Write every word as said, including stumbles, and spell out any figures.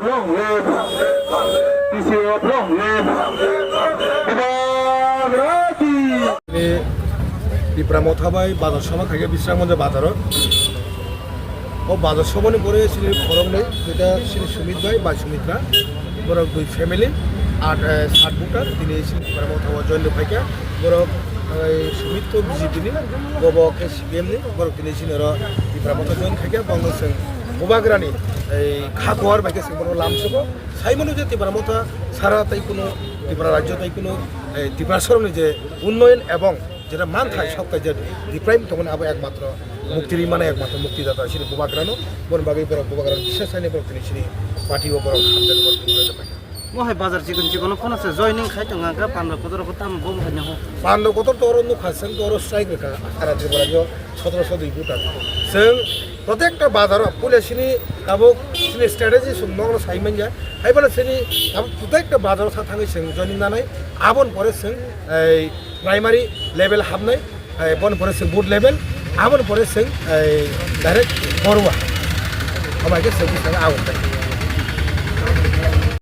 Long live! T C F long live! Bubagra ki! Tipra Motha bai bazar somo khaikhe Bisramganj bazaro. O bazar somoni pore chini khoroknwi, duita chini Sumit bai, bai Sumitra. Borok dui family, at, eh, sat voter, tini chini Tipra Motha o join rw phaikha. Borok, eh, Sumit to B J P ni, bobo khe C P M ni, borok tini chini oro Tipra Motha join khaikha, bongno chwng Bubagrani, eh, kha kuar bai khe chwng bono lamsogo. Saimano je Tipra Motha sara tai kuno Tipra rajyo tai kuno, eh, Tipra sorokni je unnoyon ebong jeta manthai soktai je Tiprai tongmani abo ekmatro mukti rimani ekmatro muktidata chini Bubagrano, boni bagwi borok Bubagrano bisas saini borok tini chini party o borok hamjak borok tini join pai. Mo hai bazar chikon chikon phano se joining khai tongo ang kha pandra kotor ko tam bo hai no. Pandra kotor to oro nukha, chwng to oro strike rwkha, sara Tripura yo sotoroso dui voter. Chwng protekta bazaro puila chini tabuk chini strategy chwng nokno sai manya. Hai phano chini tabuk protekta bazaro sa thangwi chwng joining nanai. Aboni pore chwng ei primary level hapnai, eh, boni pore chwng board level, aboni pore chwng, eh, direct borwa. Amai khe chwng chwng agon.